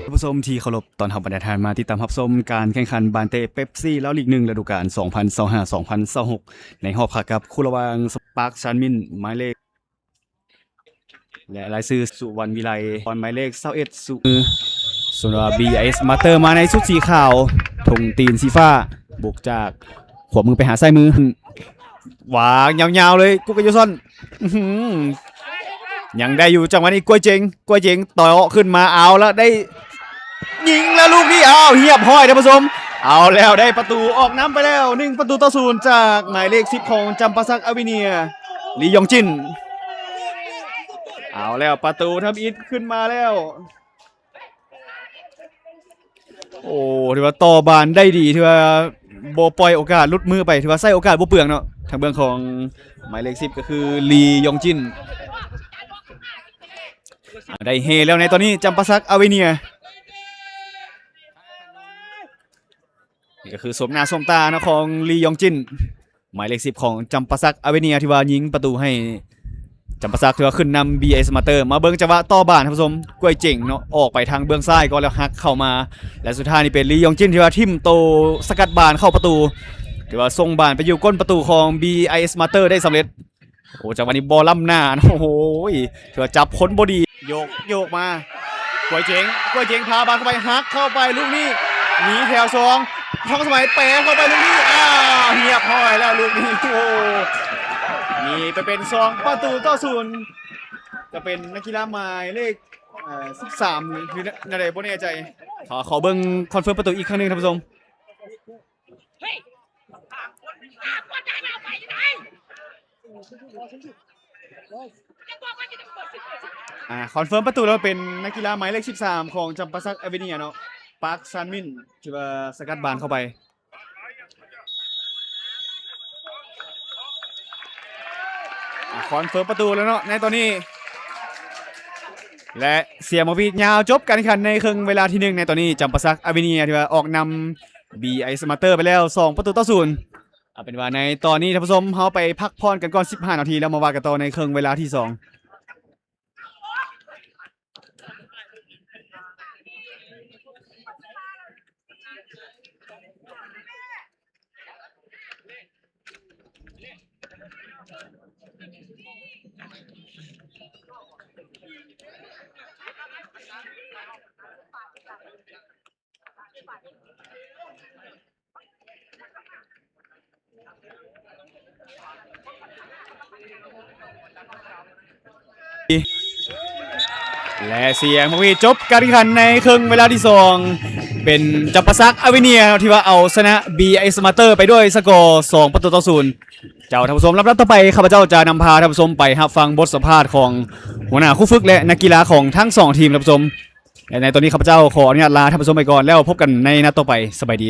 ທ່ານຜູ້ຊົມທີ່ເຄົາລົບ, ຕ້ອນຮັບບັນດາທ່ານມາຕິດຕາມຮັບຊົມການແຂ່ງຂັນບານເຕະເປັບຊີລາວລີກໜຶ່ງ ລະດູການສອງພັນຊາວຫ້າ ສອງພັນຊາວຫົກ ໃນຮອບຄາບກັບຄູ່ລະຫວ່າງປາກຊານມິນ ໝາຍເລກ ແລະ ລາຍຊື່ ສຸວັນວິໄລ ອອນ ໝາຍເລກຊາວເອັດ ສຸ ສ່ວນວ່າ ບີໄອເອັສ ມາເຕີ ມາໃນຊຸດສີຂາວ ຖົງຕີນສີຟ້າ ບຸກຈາກຂວາມືໄປຫາຊ້າຍມື ວາງຍາວໆເລີຍ ກຸກກະໂຍຊອນ ອືຫື ຍັງໄດ້ຢູ່ ຈັງຫວະນີ້ ກວຍເຈັງ ກວຍເຈັງ ເຕາະຂຶ້ນມາ ເອົາລະ ໄດ້ຍິງແລ້ວລູກນີ້ ອ້າວ ຮຽບຮ້ອຍທ່ານຜູ້ຊົມ ເອົາແລ້ວ ໄດ້ປະຕູອອກນຳໄປແລ້ວ ໜຶ່ງປະຕູຕໍ່ສູນ ຈາກໝາຍເລກສິບຂອງຈຳປາສັກອາເວເນຍ ລີຢອງຈິນ ເອົາແລ້ວ ປະຕູທຳອິດຂຶ້ນມາແລ້ວ. ໂອ້ ຖືວ່າຕໍ່ບານໄດ້ດີ ຖືວ່າບໍ່ປ່ອຍໂອກາດຫຼຸດມືໄປ ຖືວ່າໃຊ້ໂອກາດບໍ່ເປືອງເນາະ ທາງເບື້ອງຂອງໝາຍເລກສິບ ກໍຄື ລີຢອງຈິນ ໄດ້ເຮແລ້ວໃນຕອນນີ້ ຈຳປາສັກອາເວເນຍ ນີ້ກໍຄືໂສມໜ້າໂສມຕາເນາະ ຂອງ ລີຢອງຈິນ ໝາຍເລກສິບຂອງຈຳປາສັກອາເວເນຍ ທີ່ວ່າຍິງປະຕູໃຫ້ຈຳປາສັກ ທີ່ວ່າຂຶ້ນນຳ ບີໄອເອັສ ມາເຕີ ມາເບິ່ງຈັງຫວະຕໍ່ບານທ່ານຜູ້ຊົມ ກວຍເຈັງເນາະ ອອກໄປທາງເບື້ອງຊ້າຍກ່ອນ ແລ້ວຫັກເຂົ້າມາ ແລະ ສຸດທ້າຍນີ້ເປັນ ລີຢອງຈິນ ທີ່ວ່າຖິ້ມໂຕສະກັດບານເຂົ້າປະຕູ ທີ່ວ່າສົ່ງບານໄປຢູ່ກົ້ນປະຕູຂອງ ບີໄອເອັສ ມາເຕີ ໄດ້ສຳເລັດ. ໂອ້ ຈັງຫວະນີ້ບໍ່ລ້ຳໜ້າ ໂອ້ໂຫ ຖືວ່າຈັບຄົນບໍ່ດີ ໂຍກ ໂຍກມາ ກວຍເຈັງ ກວຍເຈັງ ພາບານເຂົ້າໄປ ຫັກເຂົ້າໄປລູກນີ້ ມີແຖວສອງ ທອງສະໄໝ ແປເຂົ້າໄປລູກນີ້ ອ້າວ ຮຽບຮ້ອຍແລ້ວລູກນີ້ ໂອ້ ມີໄປເປັນສອງປະຕູຕໍ່ສູນ ຈະເປັນນັກກິລາໝາຍເລກ ເອີ ສິບສາມ ຫຼືແນວໃດບໍ່ແນ່ໃຈ ຂໍ ຂໍເບິ່ງຄອນເຟີມປະຕູອີກຄັ້ງໜຶ່ງທ່ານຜູ້ຊົມ. ອ່າ ຄອນເຟີມປະຕູແລ້ວ ເປັນນັກກິລາໝາຍເລກສິບສາມຂອງຈຳປາສັກອາເວເນຍເນາະ ປາກຊານມິນ ທີ່ວ່າສະກັດບານເຂົ້າໄປ ອ່າ ຄອນເຟີມປະຕູແລ້ວເນາະ ໃນຕອນນີ້ ແລະ ສຽງໝາກຫວີດຍາວຈົບການແຂ່ງຂັນໃນເຄິ່ງເວລາທີໜຶ່ງ ໃນຕອນນີ້ ຈຳປາສັກອາເວເນຍ ທີ່ວ່າອອກນຳ ບີໄອເອັສ ມາເຕີ ໄປແລ້ວ ສອງປະຕູຕໍ່ສູນ ເອົາເປັນວ່າໃນຕອນນີ້ທ່ານຜູ້ຊົມ ເຮົາໄປພັກຜ່ອນກັນກ່ອນສິບຫ້ານາທີ ແລ້ວມາວ່າກັນຕໍ່ໃນເຄິ່ງເວລາທີສອງ. ແລະ ສຽງໝາກຫວີດຈົບການແຂ່ງຂັນໃນເຄິ່ງເວລາທີສອງ ເປັນຈຳປາສັກອາເວເນຍ ທີ່ວ່າເອົາຊະນະ ບີໄອເອັສ ມາເຕີ ໄປດ້ວຍສະກໍ ສອງປະຕູຕໍ່ສູນ. ເຈົ້າ ທ່ານຜູ້ຊົມ ລຳດັບຕໍ່ໄປ ຂ້າພະເຈົ້າຈະນຳພາທ່ານຜູ້ຊົມໄປຮັບຟັງບົດສຳພາດຂອງຫົວໜ້າຄູຝຶກ ແລະ ນັກກິລາຂອງທັງສອງທີມ ທ່ານຜູ້ຊົມ. ແລະ ໃນຕອນນີ້ ຂ້າພະເຈົ້າຂໍອະນຸຍາດລາທ່ານຜູ້ຊົມໄປກ່ອນ ແລ້ວພົບກັນໃນນັດຕໍ່ໄປ. ສະບາຍດີ.